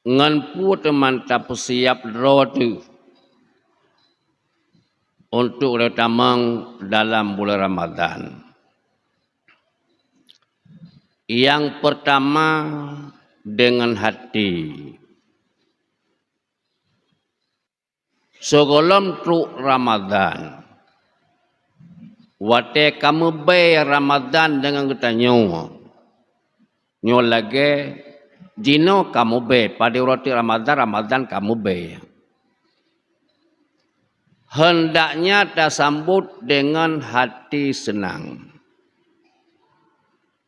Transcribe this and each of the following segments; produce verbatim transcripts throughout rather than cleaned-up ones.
Ngon peue teuma tapeusiab droe teuh untuk lheueh tamong dalam buleuen Ramadhan? Nyang peurtama, deungon hati. Sigohlom trok Ramadhan, watée ka meubée Ramadhan deungon geutanyoe, nyoe lagée jinoe ka meubée, padub uroe teuk Ramadhan, Ramadhan ka meubée. Heundaknya tasambot deungon hati seunang.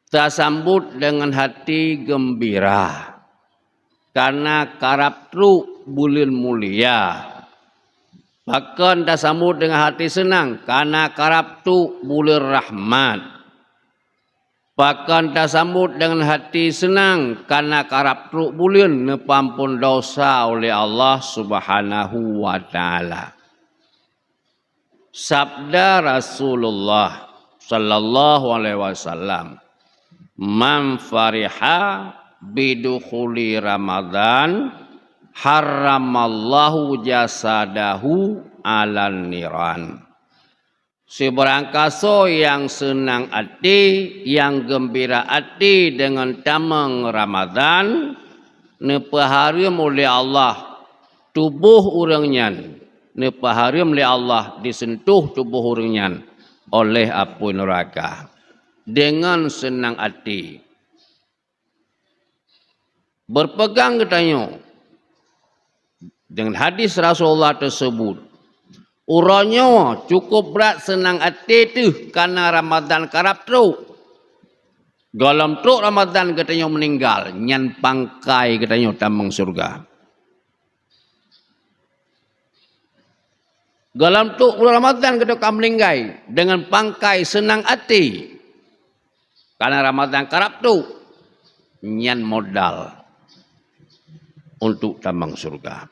Tasambot deungon hati geumbira, kareuna karab trok buleuen mulia. Pakon tasambot deungon hati seunang? Kareuna karab trok buleuen rahmat. Pakon tasambot deungon hati seunang? Kareuna karab trok buleuen neupeuampon desya uleh Allah Subhanahu wa Ta'ala. Sabda Rasulullah sallallahu alaihi wasallam, "Man fariha bidukhuli Ramadhan, harramallahu jasadahu 'alan niran." Sibarang kasoe nyang seunang até, nyang geumbira até deungon tamong Ramadhan, neupeuhareuem uleh Allah tuboh ureuëng nyan, neupeuhareuem lé Allah diseuntoh tuboh ureuëng nyan oleh apui neuraka deungon seunang até. Beupeugang geutanyoe deungon hadis Rasulullah teuseubut, uroe nyoe cukôp brat seunang até teuh kareuna Ramadhan karab trok. Gohlom trok Ramadhan geutanyoe meuninggai, nyan pangkai geutanyoe tamong syeuruga. Gohlom trok buleuen Ramadhan geutanyoe ka meuninggai deungon pangkai seunang até, kareuna Ramadhan karab trok, nyan modal untuk tamong syeuruga.